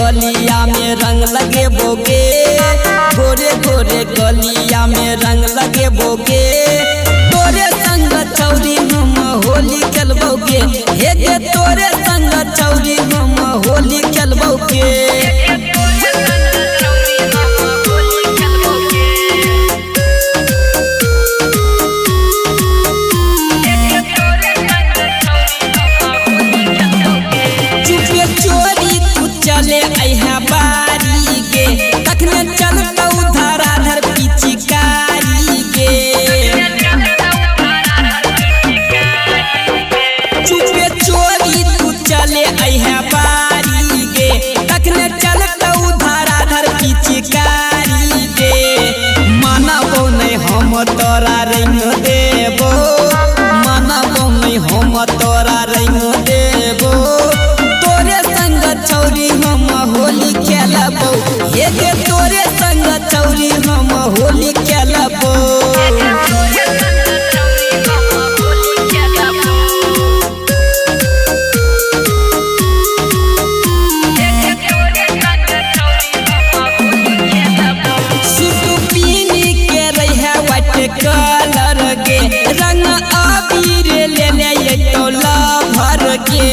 गलिया में रंग लगेबो गे, गोरे गोरे गलिया में रंग लगेबो गे। तोरे संग छौरी हम होली खेलबो गे, हे गे तोरे संग छौरी हम होली खेलबो गे। चोरी तू चले अहा बारी गे, तखने चलतौ धराधर पिचकारी गे। चुपे चोरी तू चले अहा बारी गे, तखने चलतौ धराधर पिचकारी गे। मानबो नहीं हम तोरा रंग देबो, मानबो नहीं हम तोरा रंग देबो। तोरे संग छौरी हम होली खेलबो, हे गे तोरे संग छौरी हम होली खेलबो। सूट के रहे व्हाइट कलर के, रंग अबीर लेने अयतौ लभर के।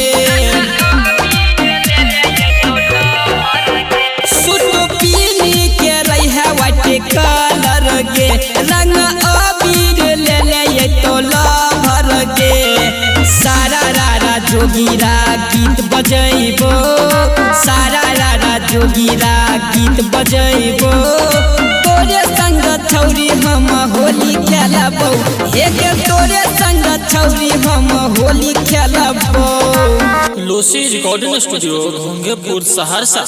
कलर के रंग अबीर लेने अयतौ लभर के। सारा रारा जोगीरा गीत बजैबो, सारा रारा जोगीरा गीत बजैबो। तोरे संग छौरी हम होली खेलबो, हे गे तोरे संग छौरी हम होली खेलबो। Losi recording studio, Ghonghepur, Saharsa.